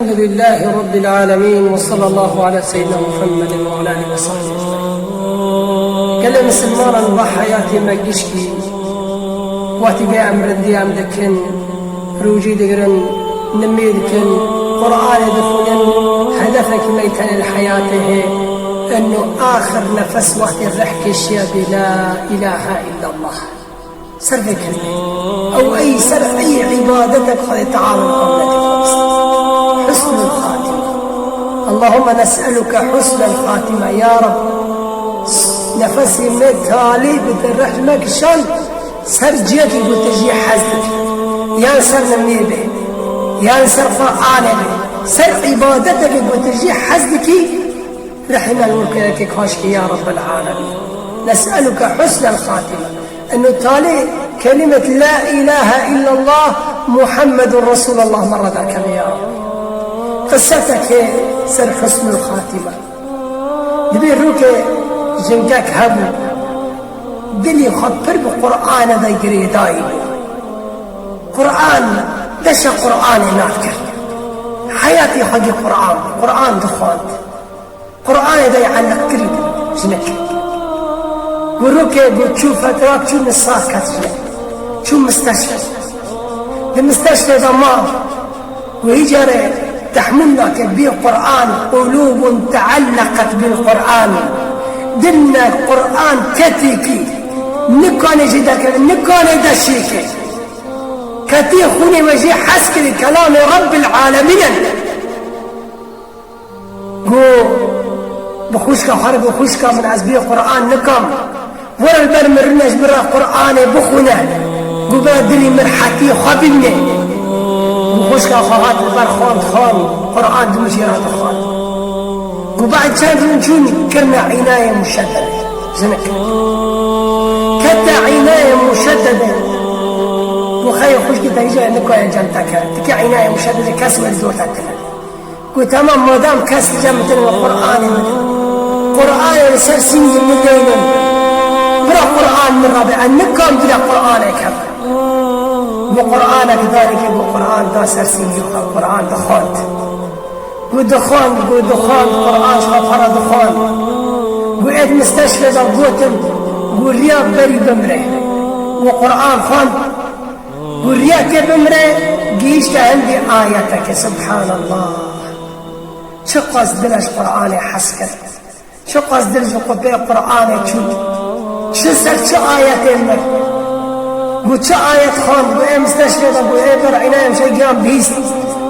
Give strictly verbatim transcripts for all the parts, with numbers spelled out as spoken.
الحمد لله رب العالمين، وصلى الله على سيدنا محمد وعلى آله وصحبه أجمعين. Gelê misilmanan va heyatê me gişkî, wextî vê em rindî em dikin, rûcî digirin, nimî dikin, Qur'anê dixwînin, hedefekî me tenê li heyatê hê, eno axir nefes wextê rih kêşiya bê la ilahe illallah. Ser vê kelmê. Ew ey ser ey îbadetek Xwedê Teala li qebletê xwe bistî. Husnul Xatime. Allahümme nes'eluke husnel Xatime. Ya Rab, nefesê me talî bi te rehme kişand, ser cihekî ku tu jî hez dikî. Yan ser nimnê be, yan ser Qur'anê be, ser îbadetekê ku tu jî hez dikî, rehî me li wir ke yekê kaşkî ya Rabbel Alemîn. Nes'eluke husnel Xatime. Eno talê kelimet la ilahe illallah Muhammedun Resulullah me re derkeve ya Rabbi. Qisetekê ser husnul Xatime. Dibê rûkê jinkek hebû, dilî xwe pir bi Qur'anê de girêdayî bû. Qur'an, deşa Qur'anê nat kir. Heyatê xwe gî Qur'an, Qur'an dixwand. Qur'anê de yê eliq kirî jinik. Gu rûkê gu çû fetra çû nisar ket jinik. Çû misteşfe. Di misteşfe de ma. Gu hî carê tehmûl nake bî Qur'an, qulûbun teelleqet bil Qur'an. Dil ne Qur'an ketî kî. Nikanê jî derkeve, nikanê deşî ke. Ketî xûnê we jî hez kirî kelamê Rabbil Alemîn in. Got, bi xwişka xwe re got, xwişka min, ez bê Qur'an nikim. Were li ber min rûne, ji min re Qur'anê bixwîne. Got, bira dilî min hetî xwe bibîne. Got, xwişka xwe hat li ber xwend, xwend. Qur'an di min jê re dixwend. Got, bad çend rûn çûn kirine înayê muşeddede. Jinik. Kete înayê muşeddede. Got, xeyê xwişkî te hîca nikaye cem te kere. Tikê înayê muşeddede kes were dor te tine. Got, temam, madam kes li cem min tine, Qur'anê min. Qur'anê li ser sîngî min deynin. Bira Qur'an min re be, ez nikim dile Qur'anê kevim. Got, Qur'anek darê ke, got, Qur'an da ser sîngî xwe, Qur'an dixwend. Got, dixwend, got, dixwend, Qur'an ji xwe pere dixwend. Got, êd misteşfê de gotin, got, riya berî bimre. Got, Qur'an xwend. Got, riya ke bimre, gihîşte hindî ayeteke, Subhanallah. Çiqas dil ji Qur'anê hez kir. Çiqas dil ji qupê Qur'anê çû. Çi ser çi ayetên mir. Got, çi ayet xwend. Got, ê misteşfê de, got, ê ber îna em şey giyan bihîst.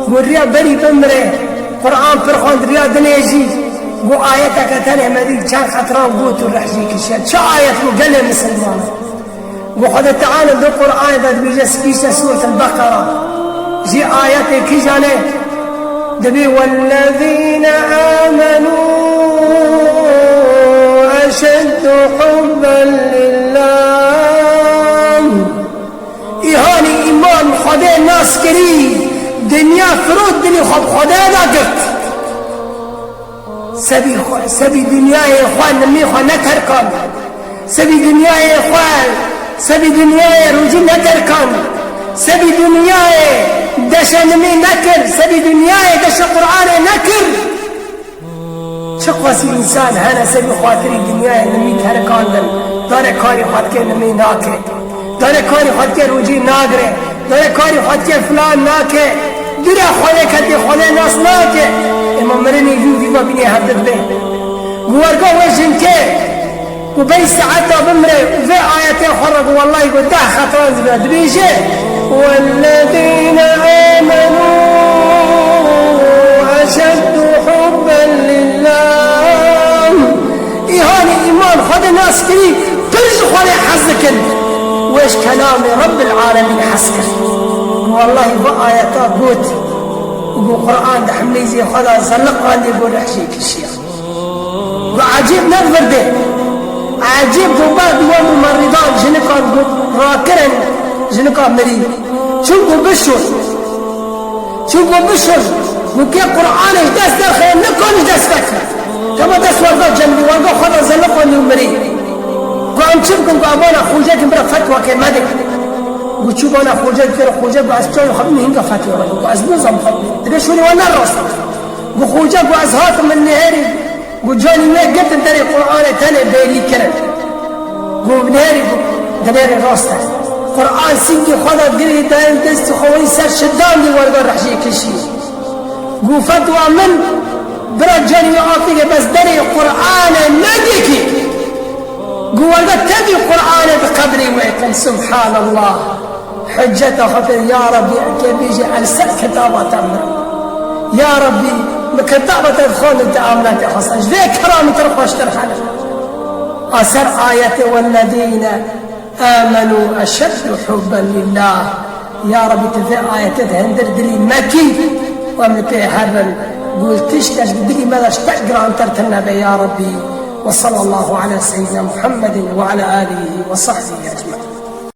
Got, riya berî bimre. Qur'an pir xwend, riya dinê jî. Got, ayeteke tenê me dî çend xetran got û rih jî kişiye. Çi ayet bû gelê misilman. Got, Xwedê Teala di Qur'anê de dibêje, spîşte Sûretul Beqera. Jî ayetê kîjan e? Dibê, "Wellezîne âmenû eşeddu hubben lillâh." Îhanî îman Xwedê nas kirî, dinya firot dilî xwe bi Xwedê de girt. Sebî xwe, sebî dinyayê xwe, nimî xwe neterkan. Sebî dinyayê xwe, sebî dinyayê rûcî neterkan. Sebî dinyayê deşe nimî nekir, sebî dinyayê deşe Qur'anê nekir. Çiqasî însan hene sebî xatirî dinyayê nimî terikandin, dare karî xwe dike nimî nake. Dare karî xwe dike rûcî nagire. Dare karî xwe dike filan nake. Dûre Xwedê ketî, Xwedê nas nake. Ema mirinê jû vîva bînê hevdit bê. Gu werga wê jinkê, gu berî saeta bimre, û vê ayetê xwe re gu wellahî gu deh xetran zî be. Dibêje, "Wellezîne âmenû eşeddu hubben lillâh." Îhanî îman Xwedê nas kirî, pir ji Xwedê hez dikin. Wê ji kelamê Rabbil Alemîn hez kir. Wellahî va ayeta got û got Qur'an di hemîzê xwe de zeliqandî, got rih jê kişiya. Got ecêb ne virdê. Ecêb got bad wan mumerrîdan jinikan got rakirin, jinika mirî. Çû got bişûn. Çû got bişûn. Got kê Qur'anê ji dest derxe, nikan ji dest vekir. Dema dest werda cem bî, werga xwe de zeliqandî û mirî. Got em çi bikin, got em vana xwecek in bira fetwakê me de. Got çû bana xoce dikir, xoce got ez çavê xwe bînim hinga fetwa me. Got ez nizam fetwa. Dibê şûnê wan ne rast e. Got xoce got ez hatim min nêherî. Got canî me girtin derê Qur'anê tenê bêrî kirin. Got nêherî got dinêrê rast e. Qur'an sîngê xwe da girê dayê destê xwe wî ser şidandî werga rehjê kişî. Got fetwa min bira canî me afîge bes derê Qur'anê me dikî. Got werga tevî Qur'anê bi qebrê wê kin. Subhanallah. Hiceta xwe pê, ya Rabbî, eke bêjî ez ser kitaba te mirim. Ya Rabbî, min kitaba te dixwendin, te amnetê xwe ser. Ji vê kera min tir xweştir hene. A ser ayetê wellezîne âmenû eşeddu hubben lillah. Ya Rabbî, tu vê ayetê de hindir dilî me kî, em li pê herin. Got tiştek ji dilî me de ji te girantir tune be ya Rabbî. Ve sallallahu ala seyyidina Muhammedin ve ala alihi ve sahbihi ecmaîn.